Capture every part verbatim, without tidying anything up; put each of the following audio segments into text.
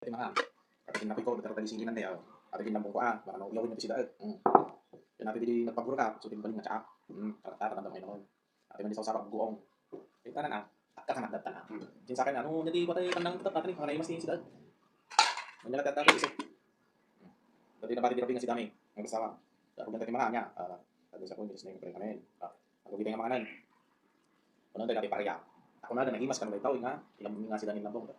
Ti mga, ati kinnapoy ko, dagiti dagiti sili man, eh, ati kinnapoy ko, ah, baka no, uyawin ti sida, eh. Mm. Yan ati di nagpagurka, so, ti balin nga tsaak. Mm, karata, karata, damay naman. Ati man di sausaba, guong. Ita na, ah, akka ka nagdatan, ah. Sin sa akin, ano, niya di, patay, kandang tetap natin, eh, mga naimas ni sida. Manya na tiyata, iso. Dati na pati di rabing nga si Dami, ang asawa. Ako ganda ti mga niya, ah, sabi sa ko, hindi kasi na yung pagkain. Ah, ako gitay nga mga nan. Ano tayo dati pareha? Ako na, naimas ka na itaw, nga, ilang nga sila nilang bong.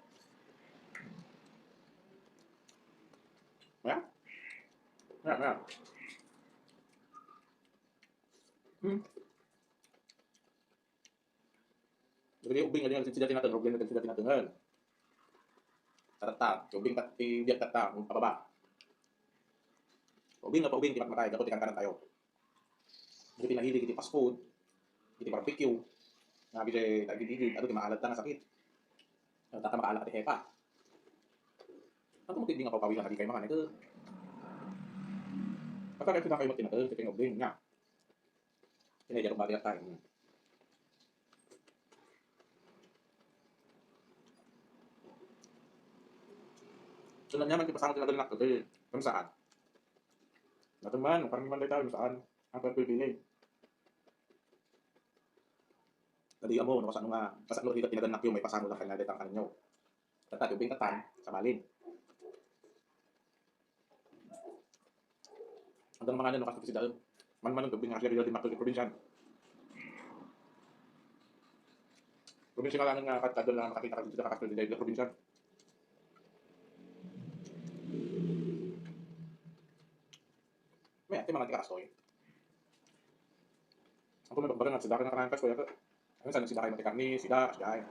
Maya? Maya, maya. Hmm. Dagiti ubing nga di nga sida tinateng, ubing nga sida tinateng. Tatta, ubing tat-, ti biag tatta, pababa. Ubing nga pa ubing, ti matmatay, gapu ti kankanan tayo. Dagiti nahilig iti fast food, iti barbecue, nga bigay, dagiti, adu ti maalat ta nga sakit. Tatta, maalat ti hepa. Ato mo ti di nga papawilan, adi kay mga nito. Pagka kayo tinateng, tinateng, tinateng, ubing nga. Ini, diyan ko mati tayo. So, nanyaman ti pasango ti nagannakto, di, kung saan? Natin man, parang naman tayo, kung saan? Ang pagpipili. Tadi amo, no, kasano nga, kasano nga tinagannakyo, may pasango lang kanya, detang kanyo. Tatta, ti ubing tatta, sabalin. Adda nga mga ano, no, kasto ti sida, eh. Manmanen ti ubing nga siya, di makto ti probinsian. Probinsian nga lang nga, kadkadto lang makakita ka dito, kakasto di, di probinsian. May ate mga ti kakastoy. Ang pumibagbaga nga, sida ka nga kanang kastoy, ate. Ano, saan sida kayo matikarni, sida, sida, eh.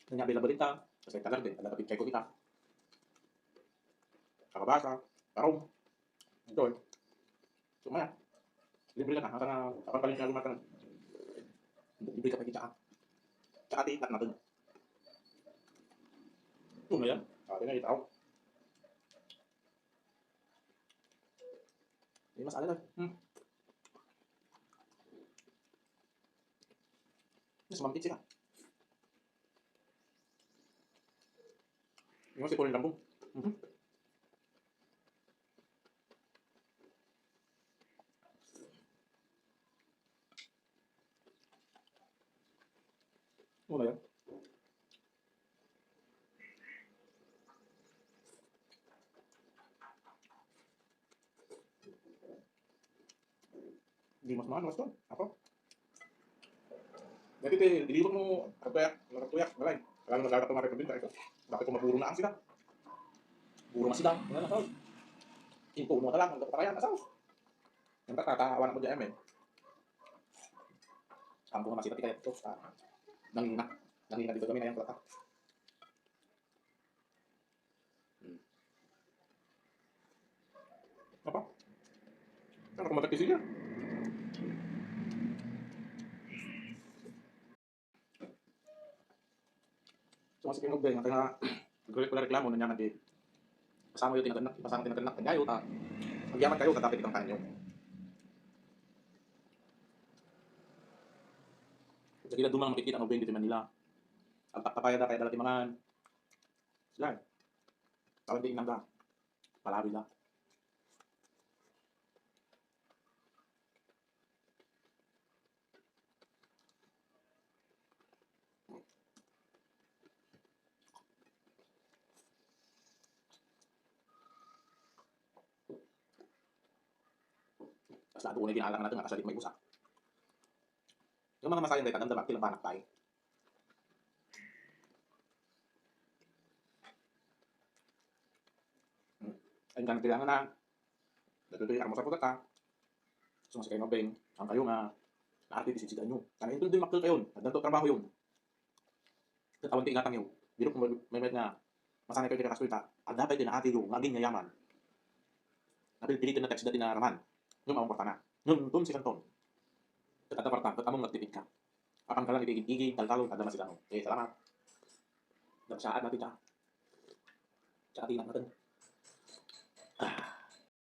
Kanya available ita, kasi tagar din, taga kapit kay ko kita. Kakabasa, karom. Ito eh. Sumaya. Libre ka na, hanggang na, kapag paling siya lumatang. Libre ka pa kita. Tsaka ti, tak natin. Ito na yan. Ate na, itaw. Di mas ano na. Hmm. Mas mampit sila. Yung si Pauline Lambong. Mhm. Wala yan. Di mas maano, mas to. Ako? Dati ti, diliwak mo, agtuyak, agtuyak, balay. Kaya nagkakato nga reprobinta, ito. Bakit ko maburo na ang sila? Buro na sila. Wala na, tawag. Impo mo na lang, ang kapatayan, asaw. Yung tatata, awan ako dyan, eh. Ang bunga masita, ti kaya ito, ah, nangina. Nangina dito kami na yung kata. Hmm. Apa? Ano kung magkatisi niya? So, mas ikinugday, nga kaya nagre-, wala reklamo, nanyaman di, pasamo yung tinagannak, pasamo tinagannak, kanyayo, ta, agyaman kayo, katapi di kang kanyo. Jadi, dumang makikita ang ubing dito sa Manila. Ang takapaya da, kaya dala ti mangan. Sila, eh. Tawag di inang da. Palabi da. Basta adu ko na ginalang natin nga kasabit may usa. Yung mga masayang dahil kadamdam, kilabanak tayo. Hmm. Ay, ganun kailangan na. Datuloy, ang masapot ka. So, mas kayo mabeng, ang kayo nga, naarti ti sitsigan nyo. Ang ito din makil kayo, nagdanto trabaho yun. Ket awan ti ingatangyo. Dino kung may, may, may nga, masanay kayo ti kakastoy ta, adda pay ti naatiyo nga agin nga yaman. Napilpilitan na text dati na raman. Ngem awan kwartana. Ngem ton si Santon. Ket adda kwarta, ket among nagtipid ka. Apan ka lang iti igig-igig, taltalon, adda masidano. Eh, salamat. Nagsaad natin ka. Tsaka tinak natin. Ah.